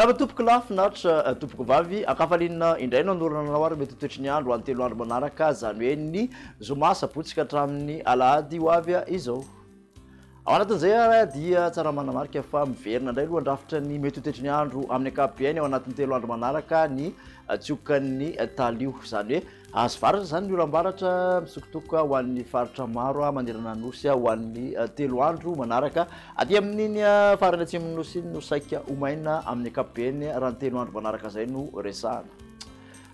Mirahaba tompoko lahy, finaritra tompoko vavy, ankafaliana indray no anorana anao ary mety ho toetry ny andro any 3 andro manaraka, izany hoe ny zoma, sabotsy ka hatramin'ny alahady ho avy izao. Ao anatin'izay ary dia tsara manamarika fa miverina indray aloha andrafitra ny mety ho toetry ny andro amin'ny ankapobeny ao anatin'ny 3 andro manaraka ny tsiokan'ny talio, izany hoe Azo varatra izany ny oram-baratra misokitokoka ho an'ny faritra maro manerana ny Nosy ho an'ny 3 andro manaraka. Aty amin'iny farany atsimon'ny Nosy iny no saika ho maina amin'ny ankapobeny raha ny 3 andro manaraka izay no resahana.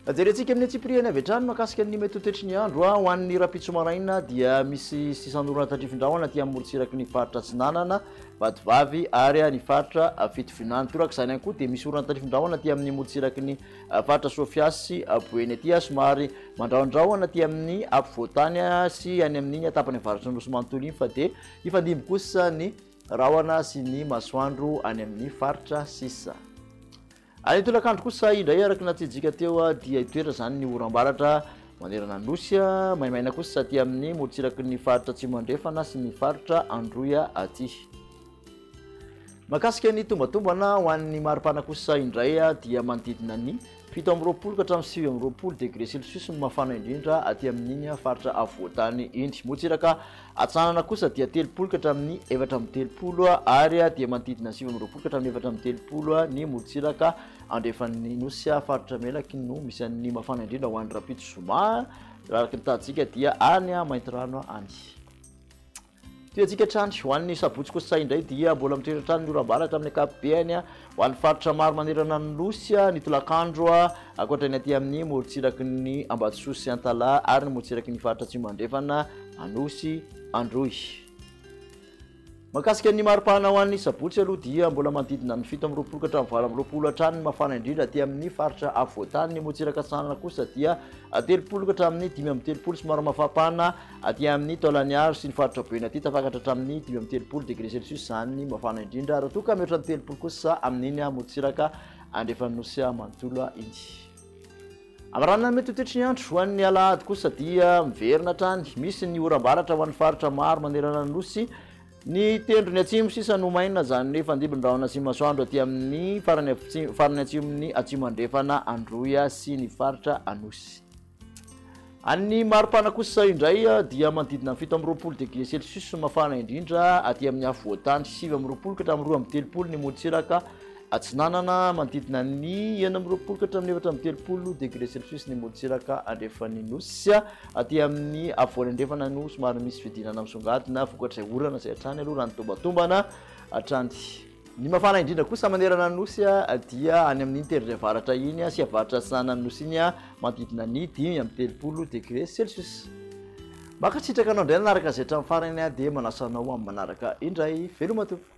Jerentsika amin'ny antsipiriany avy hatrany mahakasika ny mety ho toetry ny andro. Ho an'ny rahampitso maraina dia misy sisan'orana tandrifin-drahona aty amin'ny morontsiraky ny faritra Atsinanana, Vatovavy ary ny faritra Fitovinany. Torak'izany ihany koa dia misy orana tandrifin-drahona aty amin'ny morontsiraky ny Faritra Sofia sy Boeny aty, somary mandrahondrahona aty amin'ny afovoantany sy any amin'iny tapany avaratry ny Nosy manontolo iny fa dia hifandimby kosa ny rahona sy ny masoandro any amin'ny faritra sisa. Any tolakandro kosa indray araka ny natsidika teo dia hitoetra izany ny oram-baratra manerana ny Nosy, maimaina kosa aty amin'ny morontsiraky ny faritra Atsimo Andrefana sy ny faritra Androy aty. Mahakasika ny tombatombana ho an'ny maripana kosa indray dia manodidina ny 27 ka hatramin'ny 29 degré celsius no mafana indrindra aty amin'iny faritra afovoantany iny. Morontsiraka atsinanana kosa dia 30 ka hatramin'ny 34 ary dia manodidina ny 29 ka hatramin'ny 34 ny morontsiraka andrefan'ny Nosy. Faritra Melaky no misy an'ny mafana indrindra ho an'ny rahampitso zoma, raha araka ny tantsika dia any Maintirano any. Tohiantsika hatrany, ho an'ny sabotsy kosa indray dia mbola mitoetra hatrany ny oram-baratra amin'ny ankapobeny ho an'ny faritra maro manerana ny Nosy ny tolakandro ankoatra ny aty amin'ny morontsiraky ny Ambatosoa sy Antalaha ary ny morontsiraky ny faritra Atsimo Andrefana, Anosy, Androy. Mahakasika ny maripana ho an'ny sabotsy aloha dia mbola manodidina ny 27 ka hatramin'ny 28 hatrany ny mafana indrindra aty amin'ny faritra afovoantany. Ny morontsiraka atsinanana kosa dia 30 ka hatramin'ny 35 somary mafampana Aty amin'ny Taolagnaro sy ny faritra Boeny aty tafakatra hatramin'ny 35 degré celsius izany ny mafana indrindra raha toa ka mihoatra ny 30 kosa amin'iny morontsiraka andrefan'ny Nosy manontolo iny. Amaranana ny mety ho toetry ny andro ho an'ny alahady kosa dia miverina hatrany misy ny oram-baratra ho an'ny faritra maro manerana ny Nosy. Ny tendrony atsimo sisa no maina izany hoe fandimby ny rahona sy masoandro aty amin'ny farany farany atsimon'ny atsimo andrefana Androy sy ny faritra Anosy. Any maripana kosa indray dia manodidina ny 27 degré celsius no mafana indrindra aty amin'ny afovoantany, 29 ka hatramin'ny 32 ny morontsiraka atsinanana, manodidina ny 26 ka hatramin'ny 34 degré celsius ny morontsiraka andrefan'ny Nosy. Aty amin'ny afovoany andrefana no somary misy fidinana misongadina vokatr'izay orana izay hatrany aloha raha ny tombatombana hatrany. Ny mafana indrindra kosa manerana ny Nosy dia any amin'iny tendrony avaratra iny sy avaratra atsinanan'ny Nosy iny manodidina ny 35 degré celsius. Mankasitraka anao indray nanaraka izay hatramin'ny farany dia manasa anao amin'ny manaraka indray. Veloma tompoko.